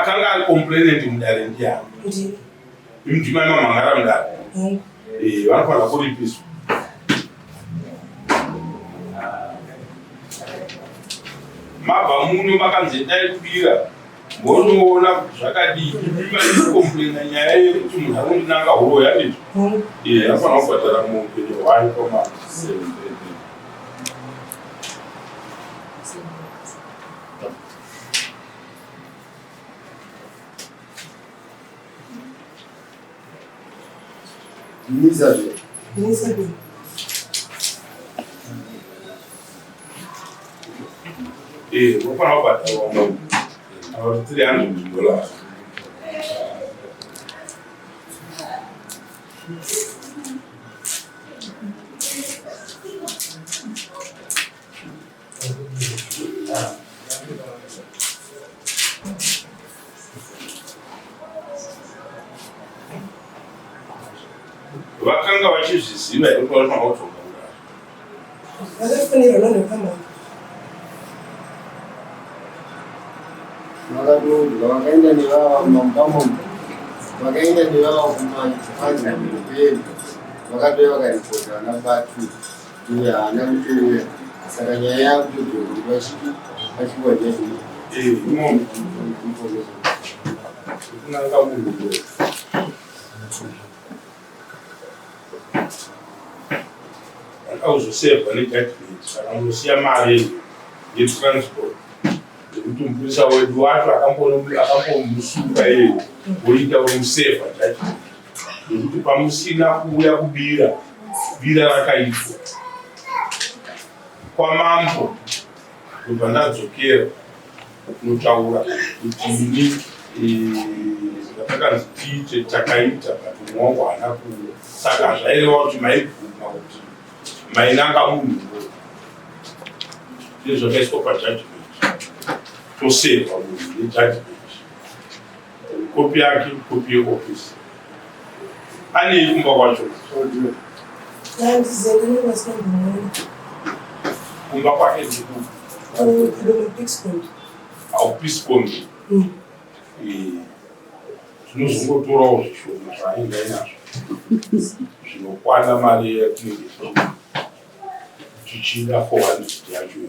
Akanga ari complainant mudare ndiyani? Ndini. Imi ndimai mamhangara mudare. Hongu. Eh, vanofanira kuripiswa. Mabva muno makanzi endai kubira monoona kuti zvakadii. Imi maicomplaina nyaya yekuti munhu anondinanga huro yandizvo. Hongu. Eh, anofanira kubhadhara mombe nehwai pama Elizabeth. Elizabeth. Eh, unofanira kubhadharwa mombe kana kuti $300. Vakanga vachizviziva here kuti vanofanira kudzoka kudare? Vakafanirwa nanhepamama. Vakatoudzwa vakaenda nevava mumba vakaenda nevava kumaanzvimbo vakatouya vakaripota vana batu uye haana kutouya saka nyaya yakutodzoka kuti vachiti vachikuwa judgment. Eh, imomo. Kunanga munhu. Akuzosevha nejudgment saka munosiya mari yetransport yekuti mupurisa wedu wacho akambomusunga iye woita wemusevha judgment yekuti pamusina kuuya kubira bira rakaitwa kwamambo Ndobva ndadzokera kunotaura kuti ini zvatakanzi tiite takaita but umwe wangu haana kuuya. Saka zvaireva kuti maibvuma kuti mainanga munhu ndezvakaiswa pajudgment tosevha munhu nejudgment kopi yake kopi yeoffice anei kumba kwacho kumba kwake ndikupi aupiscombi tinozongotorawo zvishoma zvaanenge ainazvo zvinokwana mari yatinenge tichida 400 yacho.